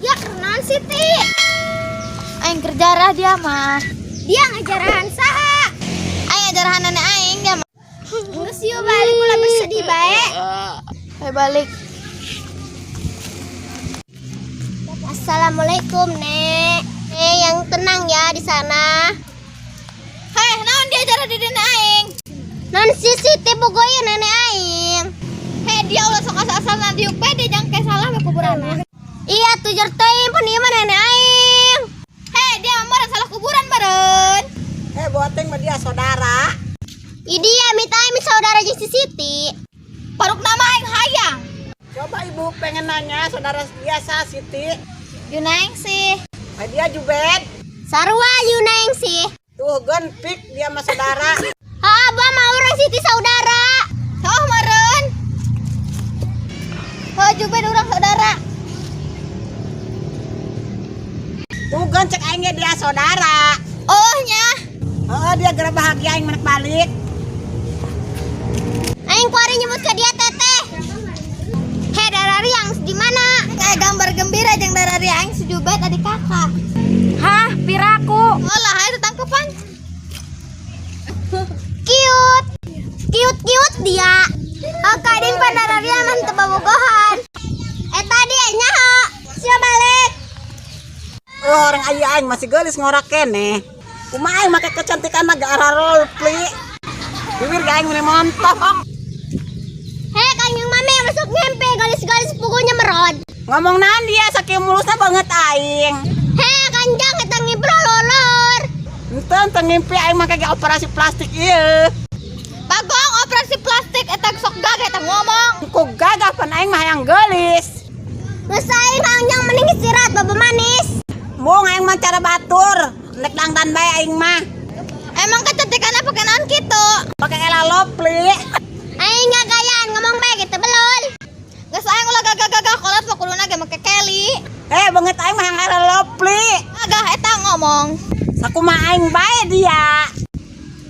Ya kenaon Siti? Aing keur jarah dia mah. Dia ngajarahan saha? Aing ngajarahan nenek aing dia mah. Geus yeuh balik ulah bersedih bae. Ayo balik. Assalamualaikum, Nek. Nek, yang tenang ya di sana. Hei, naon dia jarah di nenek aing? Non si Siti bogoyeun nenek aing. Hei, dia ulah sok asal-asal diuk pede jang kayak salah we kuburan. Iya tujuh teuing pun ieu mah nenek aing. Hei, dia mah meureun salah kuburan meureun. Eh, boting mah dia saudara. Ih dia minta aing saudara jeung si Siti. Paruk nama aing hayang. Coba ibu pengen nanya saudara biasa Siti. Yunaeng sih. Eh, dia Jubed. Sarua Yunaeng sih. Tuh genpik dia mah saudara. Ha, abah mah urang Siti saudara. Oh, meureun. Oh, Jubed urang saudara. Tuh gen cek aingnya dia saudara. Oh, nya. Oh, dia gerak bahagia aing menek balik. Aing kuari nyebut ke dia teteh. Hei darari yang di mana? Kayak gambar gembira jeung darari aing si Jubed adik kakak. Hah, piraku. Oh lah, aing tangkepan. Cute. Cute cute dia. Oh, kading pan darari mah teu bobogohan. Eh tadi nyaho. Sia balik. Oh, orang aya aing masih geulis ngorak keneh. Kumaha aing make kecantikan mah gak arah roleplay. Bibir ge aing meni montok. Hei kanjeng mame yang masuk nyempe galis-galis pugunya merod. Ngomong naon dia sakieu mulusna banget aing. Hei kanjeng eta ngibro lolor. Ente ente ngimpi aing make ge operasi plastik ieu. Bagong operasi plastik eta sok gagah eta ngomong. Ku gagah pan aing mah hayang geulis. Geus aing kanjeng mending istirahat baba manis. Mung aing mah cara batur, nek dangdan bae aing mah. Emang kecantikan apa naon kitu? Pake ela lopli. Aing gagayaan ngomong bae gitu belul. Geus aing ulah gagah-gagah kolot mah kuduna ge make Kelly. Eh banget aing mah hayang ela lopli. Gagah eta ngomong. Sakumaha aing bae dia.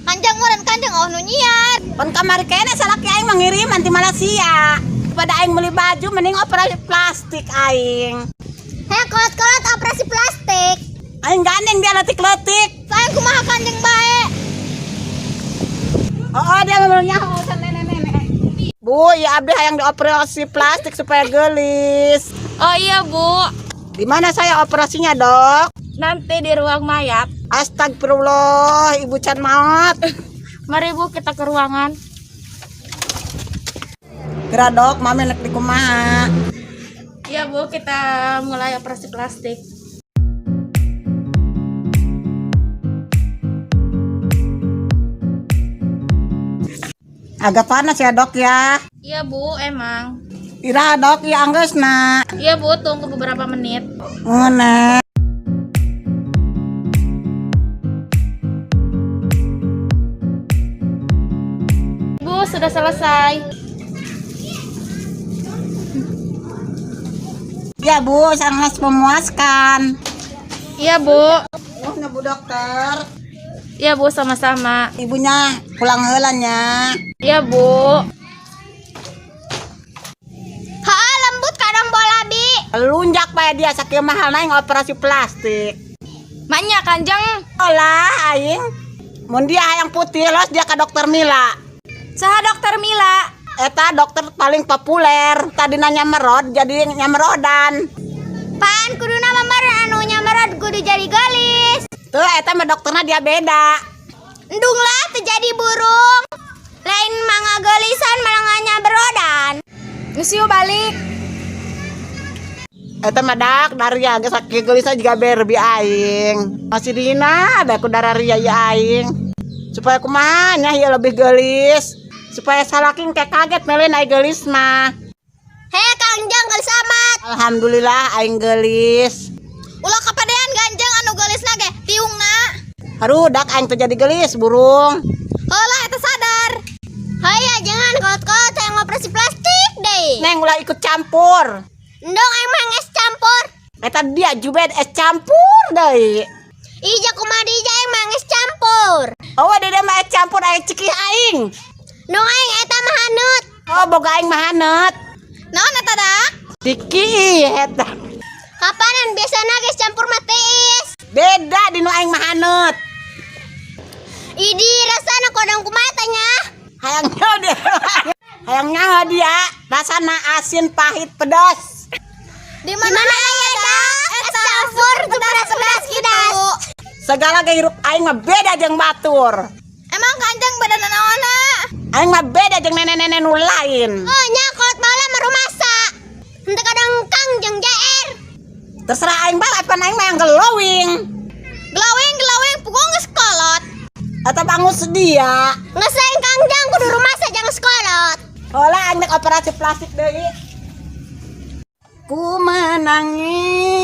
Kanjeng meureun kanjeng oh nu nyiar. Pan kamari kene salaki aing mah ngiriman ti Malaysia. Pada aing beli baju mending operasi plastik aing. Hei kolot-kolot operasi plastik. Aing gandeng dia letik-letik. Sayang kumaha kanjeng bae. Oh, dia memang nyaho urusan nenek-nenek. Bu, ya abdi hayang dioperasi plastik supaya gelis. Oh iya, Bu. Di mana saya operasinya, Dok? Nanti di ruang mayat. Astagfirullah, Ibu can maot. Mari Bu, kita ke ruangan. Kira dok, mami nek di kumaha. Iya, Bu, kita mulai operasi plastik. Agak panas ya dok ya. Iya, Bu, emang. Ira dok, ya anggeus na. Iya, Bu, tunggu beberapa menit. Ngene. Bu, sudah selesai. Ya bu, sangat memuaskan. Iya, Bu. Oh, bu dokter. Iya, Bu, sama-sama. Ibunya pulang heula nya. Iya, Bu. Ha lembut kadang bola bi. Lunjak bae dia sakieu mahal naing operasi plastik. Maknya kanjeng. Olah aing. Mun dia hayang putih los dia ke dokter Mila. Saha dokter Mila? Eta dokter paling populer. Tadi nanya merod jadi nyamerodan. Pan kudu nama meureun anu nyamerod kudu jadi gelis. Tuh eta mah dokterna dia beda. Endung lah terjadi burung. Lain mangga gelisan malah nyamerodan. Geus yuk balik. Eta mah dak daria geus sakieu geulisna juga Barbie aing. Masih dina ada ku dararia ieu aing. Supaya kumaha nya ieu lebih geulis. Supaya salaki engke kaget mele naik geulis mah. Hei kanjeng gelis amat. Alhamdulillah aing geulis. Ulah kapadean ganjeng anu geulisna ge tiungna. Aduh dak aing teu jadi geulis burung. Heulah eta sadar. Haya jangan kolot-kolot yang operasi plastik deh. Neng ulah ikut campur. Endong aing mah es campur. Eta dia Jubed es campur deui. Ija kumaha dija aing mah es campur. Oh, dede mah es campur aing cikih aing. Endong aing eta mah haneut. Oh, boga aing mah haneut. Naon eta dak? Diki eta. Kapanan biasana geus campur mah tiis. Beda di nu aing mah haneut. Idi rasana kodong kumaha tanya. Hayang nyaho dia. Hayang nyaho dia. Rasana asin, pahit, pedas. Di Di mana mana aya da? Es campur pedas-pedas kidas. Segala ge hirup aing mah beda jeung batur. Emang kanjeng beda naonna? Aing mah beda jeung nenek-nenek nu lain. Oh nya kolot baheula mah rumasa. Henteu kadang kang jeung JR. Terserah aing bae, pan aing mah yang glowing. Glowing glowing pukul geus kolot. Atau bangun sedia. Geus aing kangjang kudu rumasa jangan sekolot. Hola aing nek operasi plastik deui. Ku menangis.